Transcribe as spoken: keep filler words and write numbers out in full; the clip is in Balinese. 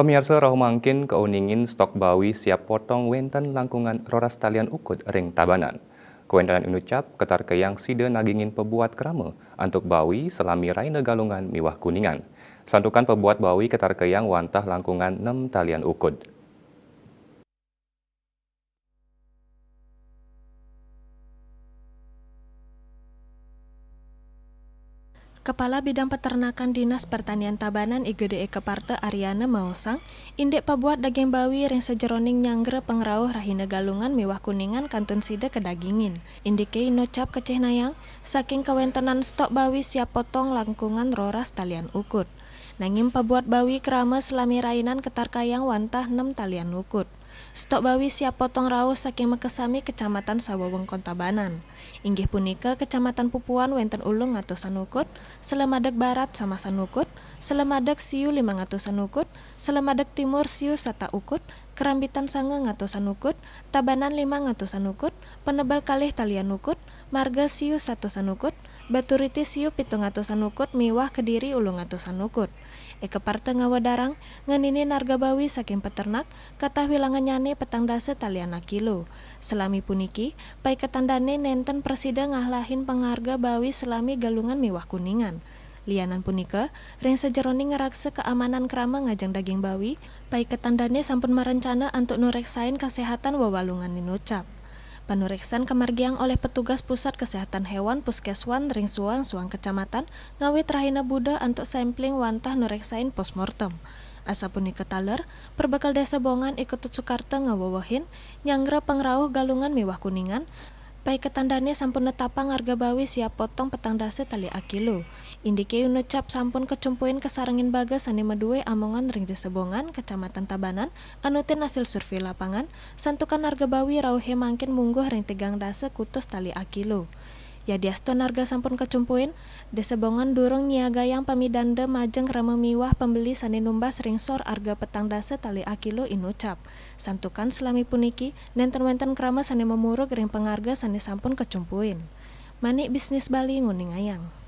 Pamiarsa, rauh mangkin kauningin stok bawi siap potong wénten langkungan roras talian ukud ring Tabanan. Kawéntenan inucap katarkayang sida nagingin pabuat krama antuk bawi salami rahina Galungan miwah Kuningan. Santukan pabuat bawi katarkayang wantah langkungan nem talian ukud. Kepala Bidang Peternakan Dinas Pertanian Tabanan I Gede Eka Parta Ariana maosang, indik pabuat daging bawi ring sajeroning nyanggra pangrauh rahina Galungan miwah Kuningan kantun sida kadagingin. Indiké inucap kacihnayang, saking kawéntenan stok bawi siap potong langkungan roras talian ukud. Nanging pabuat bawi krama salami rahinan katarkayang wantah nem talian ukud. Stok bawi siap potong rauh saking makasami kecamatan sawewengkon Tabanan. Inggih punika Kecamatan Pupuan wénten ulung ngatusan ukud, Selamadeg Barat samasan ukud, Selamadeg Siu limang atusan ukud, Selamadeg Timur Siu sata ukud, Kerambitan Sanga ngatusan ukud, Tabanan limang atusan ukud, Penebel kalih talian ukud, Marga Siu satusan ukud, Baturiti Siu pitung atusan ukud miwah Kediri ulung atusan ukud. Eka Parta ngawedarang, ngeninin arga bawi saking peternak, katah wilangannyané petang dasa talian akilo. Salami puniki, paiketan dané nénten prasida ngalahin pangarga bawi salami Galungan miwah Kuningan. Lianan punika, ring sajeroning ngraksa kaamanan krama ngajeng daging bawi, paiketan dané sampun marencana antuk nureksain kaséhatan wewalungan inucap. Panureksan kamargiang olih petugas Pusat Kesehatan Hewan Puskeswan ring suang-suang kecamatan, ngawit rahina Buda antuk sampling wantah nureksain postmortem. Asapunika taler, perbekel Désa Bongan I Ketut Sukarta ngawewehin, nyanggra pangrauh Galungan miwah Kuningan, paiketan dané sampun netapang arga bawi siap potong petang dasa tali akilo. Indiké inucap sampun kacumpuin kasarengin baga sané madué amongan ring Désa Bongan, Kecamatan Tabanan, anutin asil survei lapangan, santukan arga bawi rauhé mangkin mungguh ring tigang dasa kutus tali akilo. Yadiastun arga sampun kacumpuin, Désa Bongan durung nyiagayang pamidanda majeng krama miwah pembeli sané numbas ring sor arga petang dasa tali akilo inucap. Santukan salami puniki, nénten wénten krama sané mamurug ring pangarga sané sampun kacumpuin. Manik Bisnis Bali nguningayang.